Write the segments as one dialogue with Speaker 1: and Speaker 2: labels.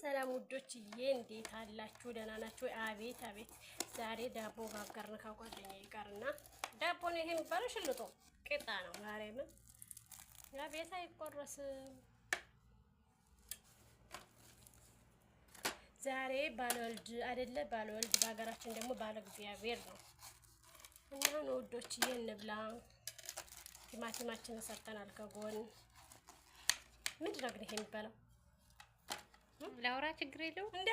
Speaker 1: ሰላም ውዶችዬ፣ እንዴት አላችሁ? ደህና ናችሁ? አቤት አቤት፣ ዛሬ ዳቦ ጋገርን ከጓደኛዬ ጋር እና ዳቦ ነው ይሄ የሚባለው፣ ሽልጦ ቂጣ ነው። ማርያምን አቤት አይቆረስም። ዛሬ ባለወልድ አይደለ? ባለወልድ በሀገራችን ደግሞ ባለ እግዚአብሔር ነው። እና ነው ውዶችዬ፣ እንብላ። ቲማቲማችንን ሰርተናል ከጎን። ምንድን ነው ግን ይሄ የሚባለው?
Speaker 2: ላውራ ችግር የለውም።
Speaker 1: እንደ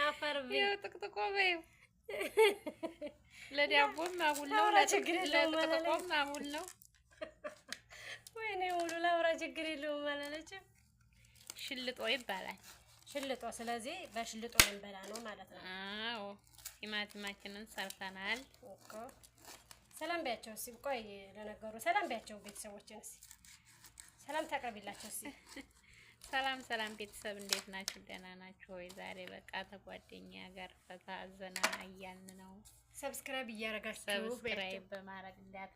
Speaker 1: አፈር
Speaker 2: ይኸው ጥቅጥቆ በይው። ለዳቦም አጉል ነው፣
Speaker 1: ላውራ ችግር የለውም
Speaker 2: ለጥቅጥቆም አጉል ነው።
Speaker 1: ወይኔ ሙሉ ላውራ ችግር የለውም አላለችም።
Speaker 2: ሽልጦ ይባላል።
Speaker 1: ሽልጦ። ስለዚህ በሽልጦ ልንበላ ነው ማለት ነው።
Speaker 2: አዎ ቲማቲማችንን ሰርተናል።
Speaker 1: እኮ ሰላም ቢያቸው እስኪ። ቆይ ለነገሩ ሰላም ቢያቸው ቤተሰቦችን እስኪ ሰላም ታቅርቢላቸው እስኪ።
Speaker 2: ሰላም ሰላም ቤተሰብ እንዴት ናችሁ? ደህና ናችሁ ወይ? ዛሬ በቃ ተጓደኛ ጋር ፈታ ዘና እያልን ነው።
Speaker 1: Subscribe እያደረጋችሁ
Speaker 2: Subscribe በማድረግ እንዳት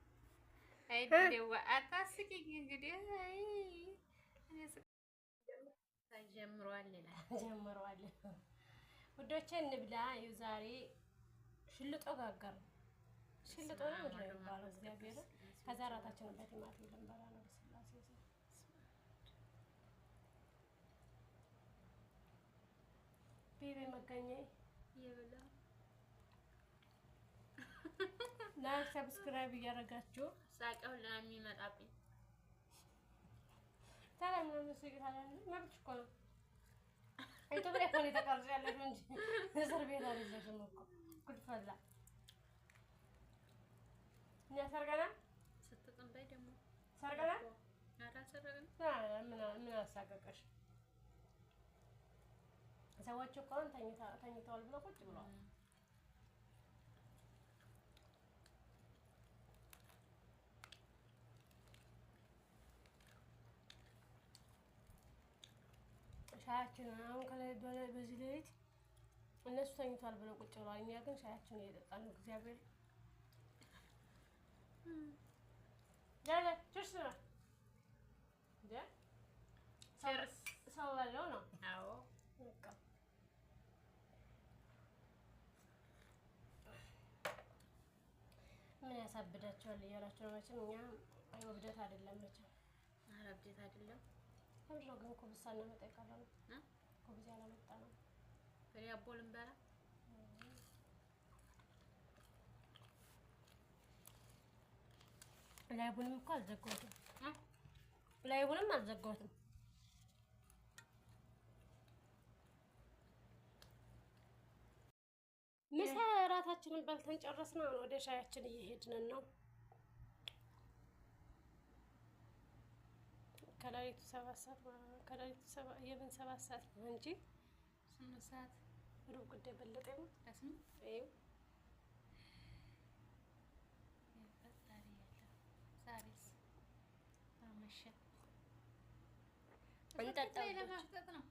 Speaker 2: አይደዋ አታስቂኝ። እንግዲህ አይ እኔ ጀምሯል ይላል።
Speaker 1: ጀምረዋል። ውዶቼ እንብላ። ይኸው ዛሬ ሽልጦ ጋገር ነው። ሽልጦ ነው ምንድን ነው የሚባለው? እግዚአብሔር ከዛ እራታችንን በቲማቲም ልንበላ ነው። በስላሴ ስም ቤቤ መገኘ Like subscribe እያደረጋችሁ
Speaker 2: ሳቀው ለሚመጣብኝ
Speaker 1: ታዲያ ምን መስጊድ ታዲያ መብትሽ እኮ ነው። ኢትዮጵያ እኮ ነው የተቀርጽ ያለሽው እንጂ እስር ቤት አይደለሽም እኮ። ጉድ ፈላ። እኛ ሰርገናል
Speaker 2: ስትጥንበይ ደግሞ
Speaker 1: ሰርገናል።
Speaker 2: አላሰረግንም።
Speaker 1: ምን አሳቀቀሽ? ሰዎች እኮ አሁን ተኝተዋል ብለው ቁጭ ብለዋል። ሻያችንን አሁን ከላይ በዚህ ሌሊት እነሱ ተኝተዋል ብለው ቁጭ ብለዋል። እኛ ግን ሻያችንን እየጠጣን ነው። እግዚአብሔር ያለ cheers ነው እንዴ?
Speaker 2: Cheers።
Speaker 1: ሰው ባለው ነው።
Speaker 2: አዎ
Speaker 1: በቃ ምን ያሳብዳቸዋል እያላችሁ ነው መቼም። እኛ እብደት አይደለም መቼም።
Speaker 2: ኧረ እብደት አይደለም።
Speaker 1: ለምንድን ነው ግን ኩብዝ ሳናመጣ የቀረነው?
Speaker 2: እ?
Speaker 1: ኩብዝ ያላመጣ ነው።
Speaker 2: በዳቦ ልንበላ
Speaker 1: live ኡንም እኮ አልዘጋሁትም።
Speaker 2: እ?
Speaker 1: Live ኡንም አልዘጋሁትም። ምሳ እራታችንን በልተን ጨረስን። አሁን ወደ ሻያችን እየሄድን ነው። ከሌሊቱ 7 ሰዓት ማለት ነው። ከሌሊቱ የምን 7 ሰዓት ነው እንጂ
Speaker 2: 8 ሰዓት
Speaker 1: ሩብ ጉዳይ በለጠ ይሆን?
Speaker 2: ለስምንት
Speaker 1: ይኸው
Speaker 2: ፈጣሪ ያለ ዛሬስ አመሸ።
Speaker 1: እንጠጣ
Speaker 2: ላይ
Speaker 1: ውዶች።
Speaker 2: ለማፍጠጥ ነው።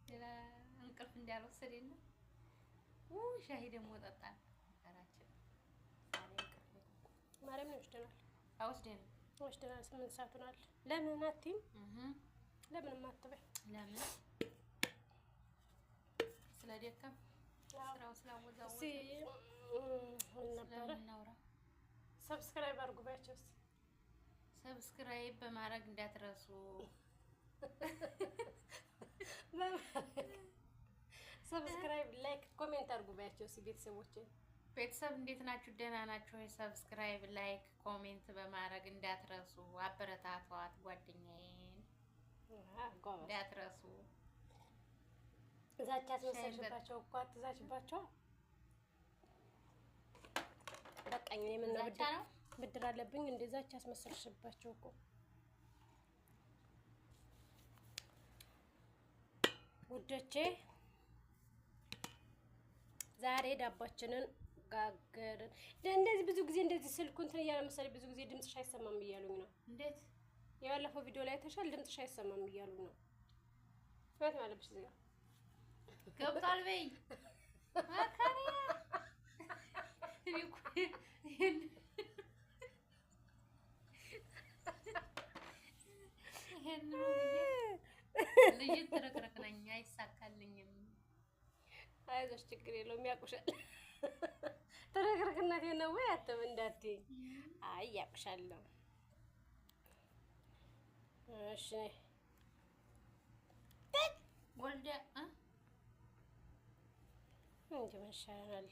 Speaker 2: ሌላ እንቅልፍ እንዳልወሰደኝ ነው። ሻሂ ደግሞ ጠጣን። ራችን ዛሬ እንቅልፍ
Speaker 1: ማርያምን ይወስደናል
Speaker 2: አወስደንም።
Speaker 1: ወስደናል። 8 ሰዓት ሆኗል። ለምን አትይም? ለምንም አትበይ።
Speaker 2: ለምን ስለደከም ስራው ስላወዛወዘ
Speaker 1: እስኪ ምን ነበረ?
Speaker 2: ስለምን እናውራ?
Speaker 1: Subscribe አድርጉ በያቸው እስኪ።
Speaker 2: Subscribe በማድረግ እንዳትረሱ።
Speaker 1: Subscribe፣ like፣ comment አድርጉ በያቸው እስኪ ቤተሰቦቼ።
Speaker 2: ቤተሰብ እንዴት ናችሁ? ደህና ናችሁ ወይ? Subscribe፣ like፣ comment በማድረግ እንዳትረሱ። አበረታቷት ጓደኛዬን
Speaker 1: ጎበዝ።
Speaker 2: እንዳትረሱ።
Speaker 1: ዛቻ አስመሰልሽባቸው እኮ አትዛችባቸው። በቃኝ። እኔ ምነው
Speaker 2: ዛቻ
Speaker 1: ብድር
Speaker 2: ነው።
Speaker 1: ብድር አለብኝ እንደ ዛቻ አስመሰልሽባቸው እኮ ውዶቼ። ዛሬ ዳቧችንን ጋገርን። እንደዚህ ብዙ ጊዜ እንደዚህ ስልኩ እንትን እያለ መሰለኝ ብዙ ጊዜ ድምፅሽ አይሰማም እያሉኝ ነው።
Speaker 2: እንዴት
Speaker 1: የባለፈው ቪዲዮ ላይ ተሻል ድምፅሽ አይሰማም እያሉኝ ነው። ማለት አለብሽ እዚህ ጋር
Speaker 2: ገብቷል በይ መከሪያ። እኔ እኮ ይሄን ነው ብዬ ልጅ ትርክርክ ነኝ፣ አይሳካልኝም።
Speaker 1: አይዞሽ፣ ችግር የለውም ያውቁሻል። ትርክርክነቴ ነው ወይ አትም እንዳትይኝ። አይ ያውቁሻለሁ። እሺ
Speaker 2: ወልደ
Speaker 1: እንጂ ምን ይሻለናል?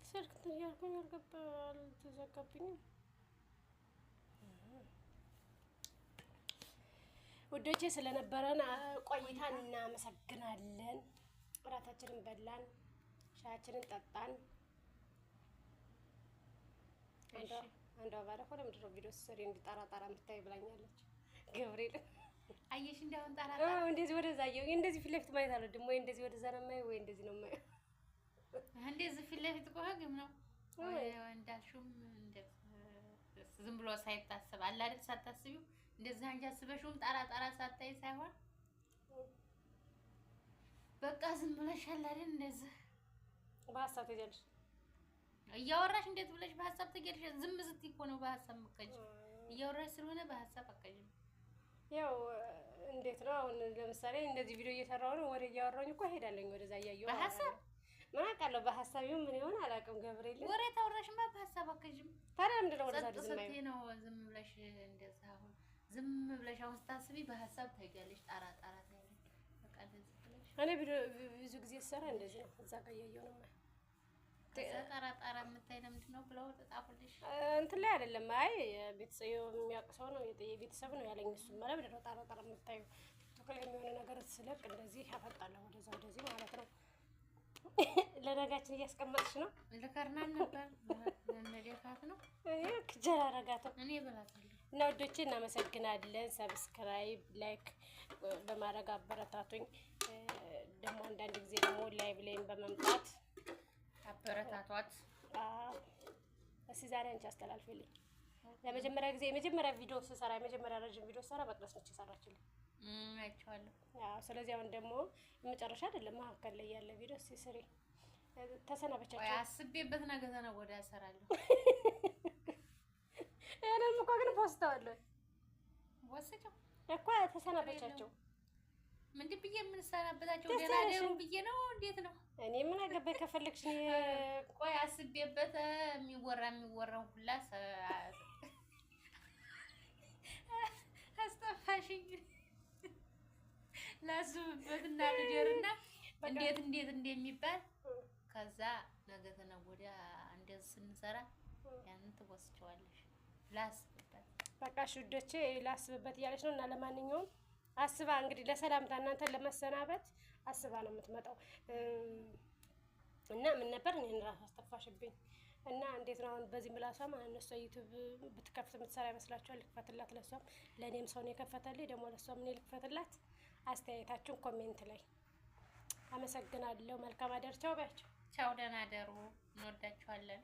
Speaker 1: ስልክ እንትን እያልኩኝ አልገባ አልተዘጋብኝም። ውዶቼ ስለነበረን ቆይታ እናመሰግናለን። እራታችንን በላን፣ ሻያችንን ጠጣን። አንዷ ባለፈው ለምንድን ነው ቪዲዮ ስትሰሪ እንዲህ ጣራ ጣራ የምታይ ብላኛለች። ገብርኤል
Speaker 2: አየሽ እንዳሁን ጣራ
Speaker 1: እንደዚህ ወደዛ አየሁ። እንደዚህ ፊት ለፊት ማየት አልወድም። ወይ እንደዚህ ወደዛ ነው የማየው፣ ወይ እንደዚህ ነው የማየው።
Speaker 2: እንደዚህ ፊት ለፊት እኮ ህግም ነው እንዳልሽውም ዝም ብሎ ሳይታሰብ አለ አይደል? ሳታስቢው እንደዚህ አንቺ አስበሽውም ጣራ ጣራ ሳታይ ሳይሆን በቃ ዝም ብለሽ አለ አይደል? እንደዚህ
Speaker 1: በሀሳብ ትሄጃለሽ
Speaker 2: እያወራሽ እንዴት ብለሽ በሀሳብ ትሄጃለሽ? ዝም ስትይ እኮ ነው በሀሳብ የምትቀጂው። እያወራሽ ስለሆነ በሀሳብ አትቀጂም።
Speaker 1: ያው እንዴት ነው አሁን ለምሳሌ እንደዚህ ቪዲዮ እየሰራሁ ነው፣ ወደ እያወራሁኝ እኮ እሄዳለኝ ወደዛ እያየሁ
Speaker 2: በሀሳብ
Speaker 1: ምን አውቃለሁ። በሀሳብ ይሁን ምን ይሆን አላውቅም። ገብርኤል
Speaker 2: ወሬ ታወራሽማ በሀሳብ አትቀጂም።
Speaker 1: ታዲያ ምንድን ነው ወደዛ
Speaker 2: ጸጥ
Speaker 1: ዝም
Speaker 2: ስትይ ነው ዝም ብለሽ እንደዛ። አሁን ዝም ብለሽ አሁን ስታስቢ በሀሳብ ትሄጃለሽ። ጣራ ጣራ ታያለሽ። በቃ እንደዚህ ብለሽ
Speaker 1: እኔ ቪዲዮ ብዙ ጊዜ ስሰራ እንደዚህ ነው፣ እዛ ጋር እያየሁ ነው የማየው።
Speaker 2: ከዛ ጣራ ጣራ የምታይ ለምንድን ነው ብለው ተጣፉልሽ።
Speaker 1: እንትን ላይ አይደለም። አይ ቤተሰብ የሚያውቅ ሰው ነው የቤተሰብ ነው ያለኝ። እሱ ማለት ምንድን ነው ጣራ ጣራ የምታዩ ቲክቶክ ላይ የሚሆነ ነገር ስለቅ እንደዚህ ያፈጣለሁ ወደዛ ወደዚህ ማለት ነው። ለነጋችን እያስቀመጥሽ ነው።
Speaker 2: ልከርናን ነበር ለመደፋት ነው።
Speaker 1: እኔ ክጀራ አረጋተው
Speaker 2: እኔ እበላታለሁ።
Speaker 1: እና ውዶቼ እናመሰግናለን። subscribe፣ like በማድረግ አበረታቱኝ። ደግሞ አንዳንድ ጊዜ ደግሞ live ላይም በመምጣት
Speaker 2: አበረታቷት።
Speaker 1: እስኪ ዛሬ አንቺ አስተላልፊልኝ። ለመጀመሪያ ጊዜ የመጀመሪያ ቪዲዮ ስሰራ የመጀመሪያ ረጅም ቪዲዮ ስሰራ መቅደስ ነች የሰራችልኝ።
Speaker 2: አይቼዋለሁ።
Speaker 1: አዎ፣ ስለዚህ አሁን ደግሞ የመጨረሻ አይደለም መካከል ላይ ያለ ቪዲዮ እስኪ ስሪ። ተሰናበቻቸው።
Speaker 2: አስቤበት ነገ ተነገ ወዲያ እሰራለሁ።
Speaker 1: ይሄንን እኮ ግን ፖስተዋለሁ
Speaker 2: ወስደው
Speaker 1: እኮ ተሰናበቻቸው።
Speaker 2: ምንድን ብዬ የምንሰናበታቸው? ደህና ደሩ ብዬ ነው። እንዴት ነው?
Speaker 1: እኔ ምን አገባኝ? ከፈለግሽ
Speaker 2: ቆይ አስቤበት የሚወራ የሚወራው ሁላ አስጠፋሽኝ። ላስብበት እና ልደርና እንዴት እንዴት እንደሚባል ከዛ ነገ ተነገ ወዲያ እንደዚህ ስንሰራ ያንን ትወስጂዋለሽ። ላስብበት
Speaker 1: በቃ እሺ ውዶቼ ላስብበት እያለች ነው። እና ለማንኛውም አስባ እንግዲህ ለሰላምታ እናንተን ለመሰናበት አስባ ነው የምትመጣው። እና ምን ነበር እኔን ራሱ አስጠፋሽብኝ። እና እንዴት ነው አሁን በዚህ ምላሷ ማለት ነው። እሷ ዩቲዩብ ብትከፍት የምትሰራ ይመስላችኋል? ልክፈትላት፣ ለሷም ለእኔም ሰው ነው የከፈተልኝ፣ ደግሞ ለሷም እኔ ልክፈትላት። አስተያየታችሁን comment ላይ አመሰግናለሁ። መልካም አደር። ቻው በያቸው።
Speaker 2: ቻው፣ ደህና ደሩ። እንወዳችኋለን።